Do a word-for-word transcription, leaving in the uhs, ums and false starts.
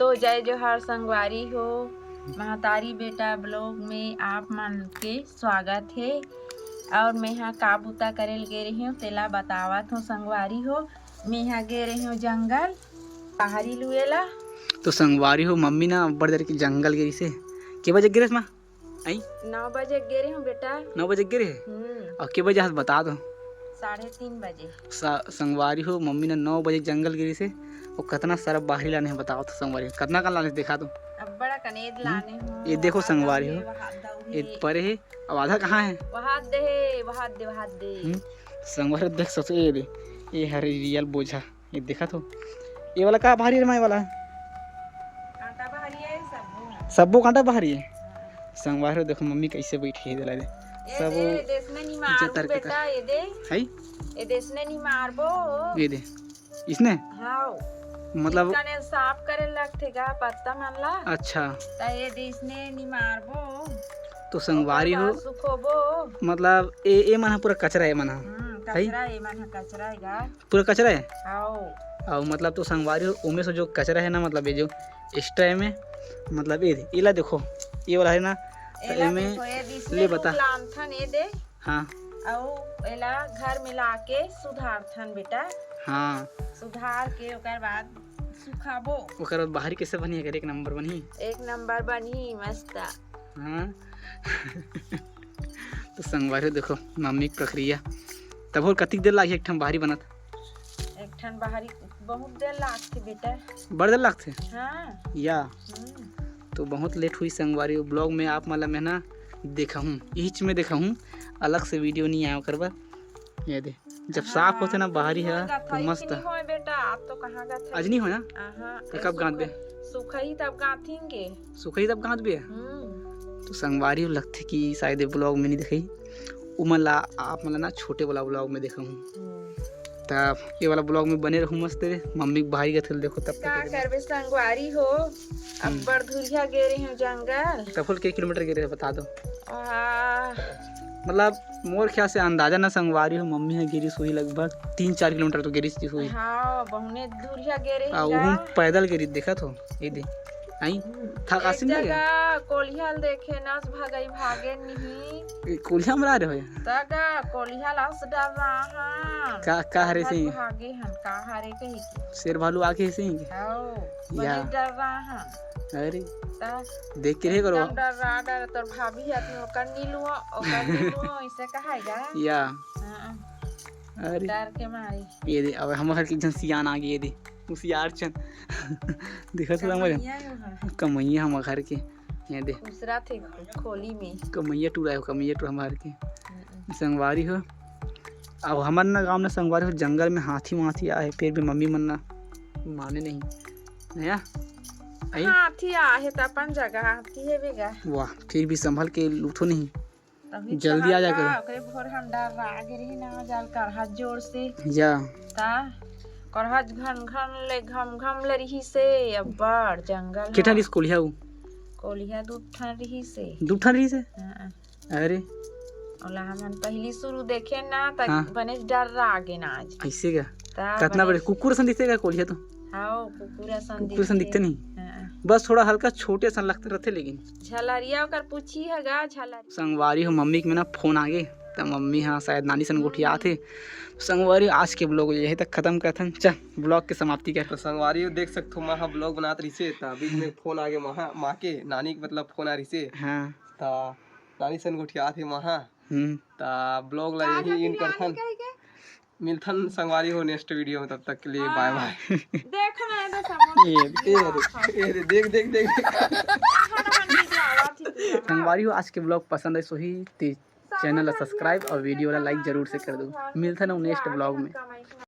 तो जय जोहार संगवारी हो, महतारी बेटा vlog में आप मन के स्वागत हे। और मैं हा का बूता करे ल गे रही हूँ, तेला बतावत हूँ संगवारी हो। मैं हा गे रही हूँ जंगल, पहाड़ी लुए ला। तो संगवारी हो, मम्मी ना अब्बड़ देर के जंगल गे रहिसे। के बजे गे रहिस माँ? आई? नौ बजे गे रही हूँ बेटा। नौ बजे गे रहे? हम्म। और के बजे आज बता दो। साढ़े तीन बजे। सा-, संगवारी हो, मम्मी ना नौ बजे जंगल गे रहिसे। और कतना सारा बाहरी लाने हे, बताओ तो संगवारी हो, कतना कन लाने हे, देखा तो। अब्बड़ कन ए दे हम्म। लाने हूँ। ये देखो वहाद संगवारी दे, हो। वहाद दे ये हे। परे हे। अब आधा कहाँ है? वहाद दे हे, वहाद दे, वहाद दे। हम्म। संगवारी हो, देख सकते हो, ये दे, ये हर रियल बोझा, ये देखा तो। ये वाला का भारी है, माई वाला? कांटा भारी है, सब्बो है। सब्बो कांटा भारी है। संगवारी हो, देखो मम्मी कैसे बैठी है, दिला दे। ये सब दे, ये देश में नहीं मारबो जतर के बेटा, तर। ये दे। है? ये देश में नहीं मारबो। ये दे। इसने? हाँ। मतलब कने साफ करे लगथे गा पत्ता मन ला। अच्छा। त ये दे इसने नहीं मारबो। तो संगवारी ओकर हो, बाद सुखोबो। मतलब ए, ए मन ह पूरा कचरा, ए मन ह। हम्म, है? कचरा, ए मन ह कचरा है गा। पूरा कचरा है? हाँ। और मतलब तो संगवारी हो, ओमे से जो कचरा है ना, मतलब ये जो extra है में, मतलब ये दे, एला देखो, ये वाला है ना, तो एला एमे देखो, ये दे इसने ले बता। लानथन, ये दे। हाँ। अउ एला घर में लाके सुधारथन बेटा। हाँ। सुधार के ओकर बाद सुखाबो। ओकर बाद बाहरी कैसे बनही? अगर एक नंबर बनही। एक नंबर बनही, मस्त। हाँ। तो संगवारी हो, देखो मम्मी के प्रक्रिया। तब और कतिक देर लागही एक ठन बाहरी बनत? एक ठन बाहरी बहुत देर लागथे बेटा। बड़ देर लागथे? हाँ। या। हम्म। तो बहुत लेट हुई संगवारी हो, vlog में आप मन ला मैं ना देखा हूँ, इहिच में देखा हूँ, अलग से video नहीं आया ओकर बर। ये दे, जब हाँ, साफ होथे ना बाहरी ह, तो मस्त। नहीं होय बेटा, आप तो कहाँ गए थे? आज नहीं होय ना? आहा, तो कब गांथ बे? सुखही तब गांथेंगे। सुखही तब गांथ बे? हम्म। तो संगवारी हो, लगथे कि शायद ये vlog में नहीं दिखाई, उमन ला आप मन ला ना छोटे वाला vlog में देखा हूँ। हम्म। तब ये वाला vlog में बने रहू मस्त रे। मम्मी के बाहरी गथे ल देखो तब का तक। करबे संगवारी हो, हम्म। अब्बड़ धुरिया गे रहे हो जंगल। तब के किलोमीटर गे रहे बता दो। वाह। मतलब मोर ख्याल से अंदाजा ना संगवारी हो, मम्मी ह गे रहिस होही लगभग तीन चार किलोमीटर तो गे रहिस होही। हाँ, बहुने धुरिया गे रहे आ, गा। उहू पैदल गे रहिस, देखत हो, ये दे। आई, थकासिन लगे। जगह कोलिहा ल देखे नस भगई भागे नहीं। ए, कोलिहा मरा रहे हो या? तगा कोलिहा ल अस डर रहा हन। का, का हरे से? भागे हन, का हरे कही के। शेर भालू आके से ही? आओ, या। बने डर रहा हन। अरे। ता देख के रहे करो। एकदम डर रहा, डर तोर भाभी आती ओकर नी लुआ, ओकर नी लुआ, इसे कहाएगा। या। हाँ। अरे। डर के मारे। ये दे, अब हम घर के एक झन सियान आ गए, ये दे। उसियार चन। देखत हो हमर कमैया हो हा। कमैया हम घर के। ये दे। दूसरा थे खोली में। कमैया टूरा है, कमैया टूरा हमार के। हम्म। संगवारी हो। अब हमर ना गाँव ना संगवारी हो, जंगल में हाथी वाथी आए, फिर भी मम्मी मन ना माने नहीं। नया? आई? हाथी आहे त अपन जगह हाथी है बेगा। वाह, फिर भी संभल के लूथो नहीं। तभी जल्दी आ जा करो। ओकरे भोर हम डर रहा गे रही ना, जाल करहा जोर से। या। ता करहा घन घन ले घम घम ले रही से, अब्बड़ जंगल के ठन हा। रिस कोलिहा उ? कोलिहा दू ठन रही से। दू ठन रही से? हाँ। अरे। ओला हमन पहली शुरू देखे ना, त हाँ। बने डर रहा गे ना आज। ऐसे का? ता कतना बड़े बने कुकुर सन दिखते का कोलिहा तो? हाँ, कुकुर सन कुकुर सन दिखते। दिखते नहीं? हाँ। बस थोड़ा हल्का छोटे सन लगते रहते, लेकिन झलरिया ओकर पूछी है गा, झलरिया। संगवारी हो, मम्मी के में ना फोन आ गे, त मम्मी हा शायद नानी सन गोठियात हे। संगवारी हो, आज के vlog यही तक खत्म करथन। चल, vlog के समाप्ति कर। तो संगवारी हो, देख सकथो, माँ हा vlog बनात रहिसे, त बीच में फोन आ गे माँ हा, माँ के, नानी के मतलब फोन आ रहिसे। हाँ। त नानी सन गोठियात हे माँ हा। हम्म। त vlog ला यही end करथन। मिलथन संगवारी हो next video में, तब तक के लिए bye bye। देखना है तो सब ये, ये रे, ये रे, देख, देख, देख। संगवारी हो, आज के vlog पसंद आए सोही ते channel ला subscribe और video ला like जरूर से कर दो। मिलथन next vlog में।